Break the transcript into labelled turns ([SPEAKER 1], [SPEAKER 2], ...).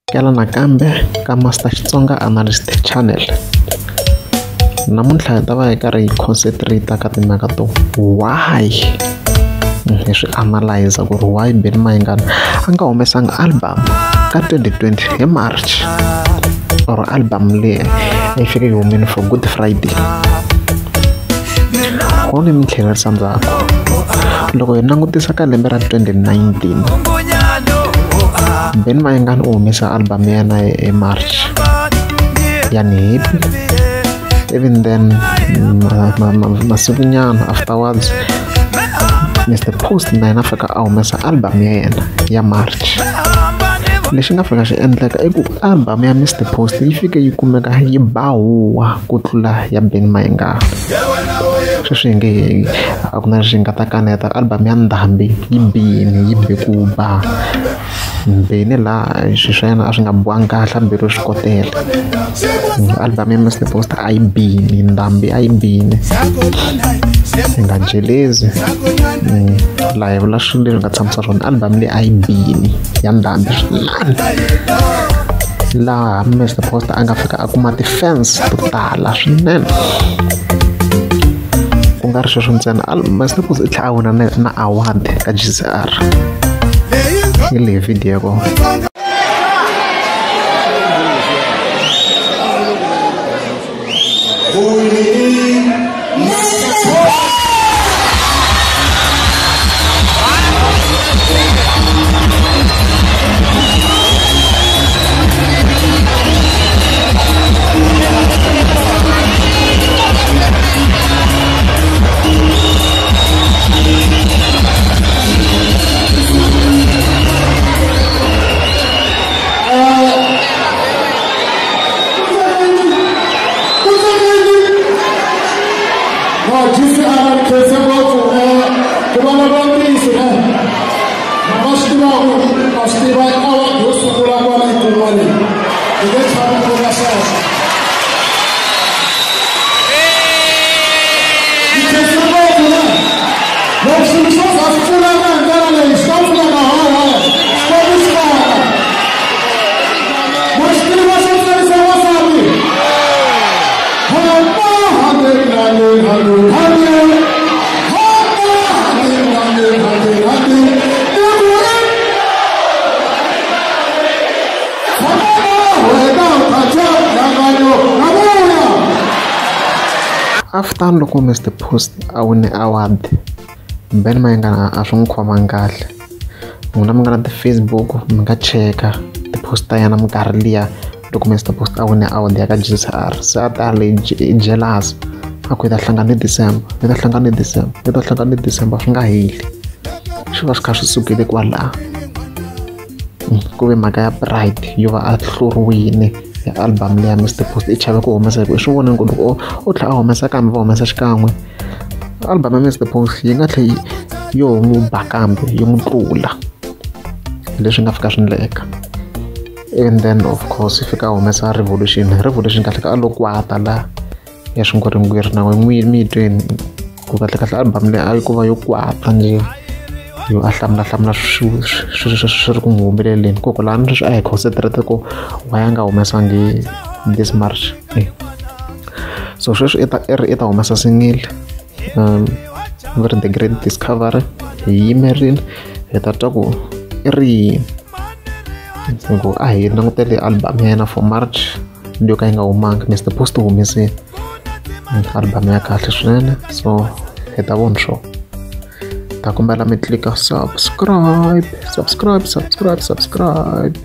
[SPEAKER 1] Kela nakambe ka Master Xitsonga Analyst Channel. Namuntlha hi ta va hi karhi hi concentrate ka timhaka to why hi swi analyze ku ri why Benny Mayengani a nga humesanga album ka 2020 hi March or album leyi a yi fike yi humile for Good Friday. Ku ni mi tlhelerisa ndzhaku loko hi langutisa ka lembe ra 2019 Benny Mayengani u humesa album ya yena hi March ya Ni Happy. Even then masikunyana afterwards Mr Post na yena fika a humesa album ya yena ya March. Lexi nga fika xi endleka i ku album ya Mr Post yi fike yi kumeka yi ba huwa ku tlula ya Benny Mayengani. Sweswi hi nge a ku na lexi nga ta kaneta album ya Ndhambi yi bini yi be ku ba Benny laha swilo swa yena a swi nga bohangi kahle a beriwe swikotela. Album ya Mr Post a yi bini Ndhambi a yi bini hi nga jelezi laha hi vula swilo leswi nga tshamisa swona album leyi a yi bini ya Ndhambi swinene laha Mr Post a nga fika a kuma ti-fans to tala swinene. Ku nga ri sweswo ntsena Mr Post i tlhela a wina na award ka GCR. Hi leyi video ya kona. After loko Mr Post a wine award Benny Mayengani a swi n'wi khomangi kahle. N'wina mi nga na ti-Facebook mi nga cheka ti-post ta yena minkarhi liya loko Mr Post a wine award ya ka GCR se a ta le jealous a ku hi ta hlangana hi December hi ta hlangana hi December hi ta hlangana hi December swi nga heli swi va swi kha swi sukile kwalaho. Ku ve mhaka ya pride yo va a hluriwile ya album leya Mr Post i chave ku humesa hi ku i swi vonile ku loko o tlhela a humesa kambe va humesa xikan'we album ya Mr Post yi nga tlhela yo n'wi ba kambe yi n'wi tlula leswi nga fika swi endleka. And then of course yi fika a humesa Revolution kahle ka a lo kwata la ya swingwiringwiri na n'we mi yi tweni ku kahle kahle album leyi a yi ku va yo kwata njhe yo a hlamula swi ri ku n'wi humeleleni hikokwalaho sweswi a hi concentrate ku why a nga humesangi this March. So sweswi i ta humesa single va ri The Great Discovery hi yimerile hi ta twa ku i ri yini hi ku a hi langutele album ya yena for March leyo ka yi nga humanga. Mr Post u humesile album ya kahle swinene so hi ta vona swona. Ta kombela mi tlika subscribe subscribe subscribe subscribe.